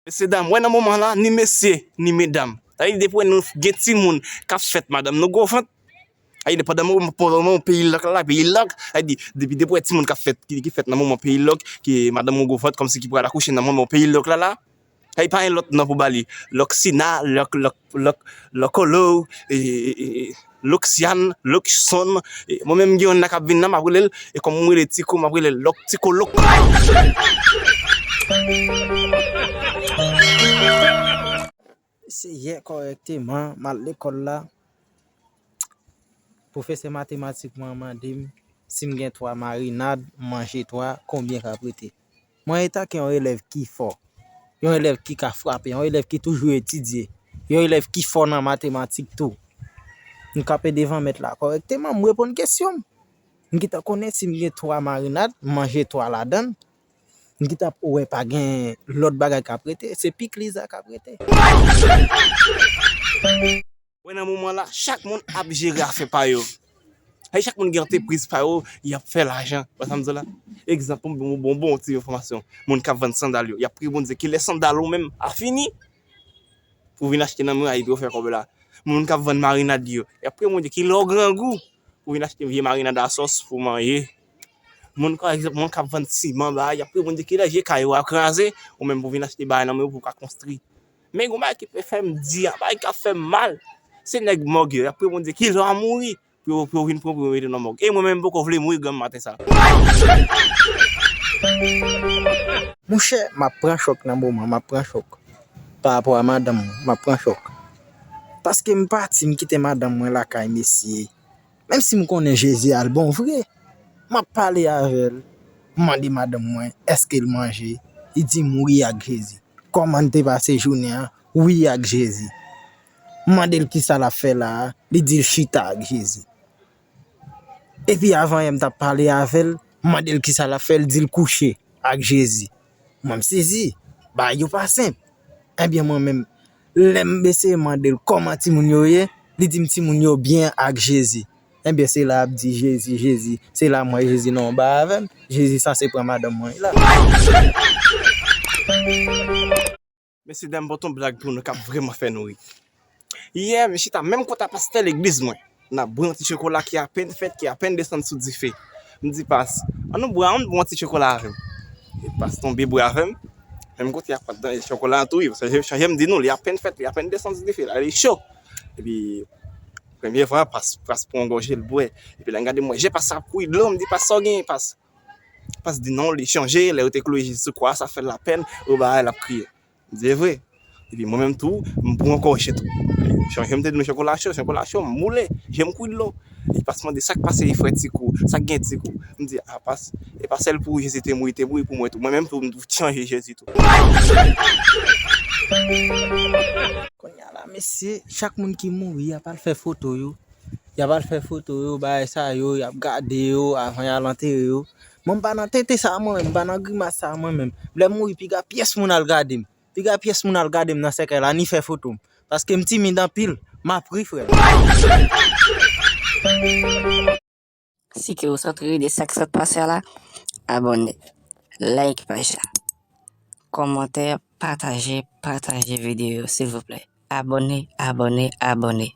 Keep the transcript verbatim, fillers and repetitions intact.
Mesye dam, wè nan moman la, ni mesye, ni medam. Sa vle di depi wè nou gen timoun k ap fèt madanm nou gwo vant. Sa vle di pandan moman, pandan moman peyi lòk la, peyi lòk, sa vle di depi, depi wè timoun k ap fèt, ki, ki fèt nan moman peyi lòk, ki madanm ou gwo vant, kòmsi ki pral akouche nan moman peyi lòk la la. Sa vle di pa gen lòt non pou ba li. Lòksina, lòk, lòk, lòk, lòkolo, e, e, e, e, Loksian, Lokson, e, mwen menm gen youn la k ap vin nan, m ap rele l, e kòm mwen rele Tiko, m ap rele l Lòk, Tiko Lòk. Se yè kòrèkteman, m al lekòl la, pwofesè matematik mwen an mande m si m gen twa marinad, m manje twa, konbyen k ap rete? Mwen eta ke yon elèv ki fò, yon elèv ki ka frape, yon elèv ki toujou etidye, yon elèv ki fò nan matematik tou. M kanpe devan mèt la kòrèkteman, m reponn kesyon m. M gentan konnen si m gen twa marinad, m manje twa ladan l. M gentan wè pa gen lòt bagay k ap rete, se pikliz la k ap rete. Wè nan moman la, chak moun ap jere afè pa yo. Ay, chak moun gen antrepriz pa yo, y ap fè lajan. Wè sa m di w la? Egzanp, bon, bon, bon, bon ti enfòmasyon. Moun k ap vann sandal yo, y ap priye Bondye kilè sandal ou menm a fini pou vin achte nan mwen a epi yo fè kòb la. Moun k ap vann marinad yo, y ap priye Bondye kilè w grangou pou vin achte vye marinad a sòs pou manje. Moun, pa egzanp, moun k ap vann siman, bagay, y ap priye Bondye kilè vye kay ou a kraze, ou menm pou vin achte bagay nan men w pou w ka konstwi. Men gon bagay ki fè m di a, bagay k ap fè m mal, se nèg mòg yo, y ap priye Bondye kilè w a mouri pou yo, pou yo vin pran pou yo mete nan mòg. E mwen menm, m poko vle mouri granm maten sa. Monchè, m ap pran chòk nan moman, m ap pran chòk. Pa rapò a madanm mwen, m ap pran chòk. Paske m pati, m kite madanm mwen lakay mesye. Menm si m konnen Jezi al bon vre, m ap pale avè l. M mande madanm mwen èske l manje. Li di m wi ak Jezi. Kòman l te pase jounen an? Wi ak Jezi. M mande l kisa l ap fè la a, li di l chita ak Jezi. Epi avan yè m t ap pale avè l, m mande l kisa l ap fè, l di l kouche ak Jezi. Mwen m sezi, bagay yo pa senp. Ebyen mwen menm, lè m eseye mande l kòman timoun yo ye, li di m timoun yo byen ak Jezi. Ebyen se la ap di Jezi, Jezi, se la m wè Jezi nan yon bagay avè m, Jezi sanse pran madanm mwen la. Mesye dam, m pote yon blag pou nou k ap vrèman fè nou ri. Yè, m chita menm kote a pastè legliz mwen. N ap bwè yon ti chokola ki apèn fèt, ki apèn desann sou dife. M di pas, ann nou bwè, ann bwè yon ti chokola avè m. E pas tonbe bwè avè m. Menm kote a pat dan chokola an tou, wi, paske chanje m di nou, li apèn fèt, li apèn desann sou dife la, li cho. Epi, premye fwa, pas, pas pran yon gòje, l bwè. Epi lè m gade, m wè je pas ap kouri dlo, m di pas, sa w genyen, pas? Pas di non, li chanje, lè yo te kloure Jezi sou kwa a, sa fè l lapèn, yo ba l ap kriye. M di, e vre. Epi mwen menm tou, m pran ankò je tou. Chanje m te di nou chokola cho, chokola cho, m boule, je m kouri dlo. Epi pas mande, sa k pase frè Tikou, sa k gen Tikou? M di, a pas, e pa sèl pou Jezi te mouri, te mouri pou mwen tou. Mwen menm tou, m tou chanje Jezi tou. Kounye a la, mesye, chak moun ki mouri, y ap al fè foto yo. Y ap al fè foto yo, bagay sa yo, y ap gade yo avan y al antere yo. Mwen, m pa nan tenten sa mwen menm, m pa nan grimas sa mwen menm. Lè m mouri, piga pyès moun al gade m. Piga pyès moun al gade m nan sèkèy la, ni fè foto m. Paske m timid anpil, m ap ri, frè m. Si ke ou sot ri de sa k sot pase a la, abòne, like paj la, kòmantè, pataje, pataje videyo, silvouplè. Abòne, abòne, abòne.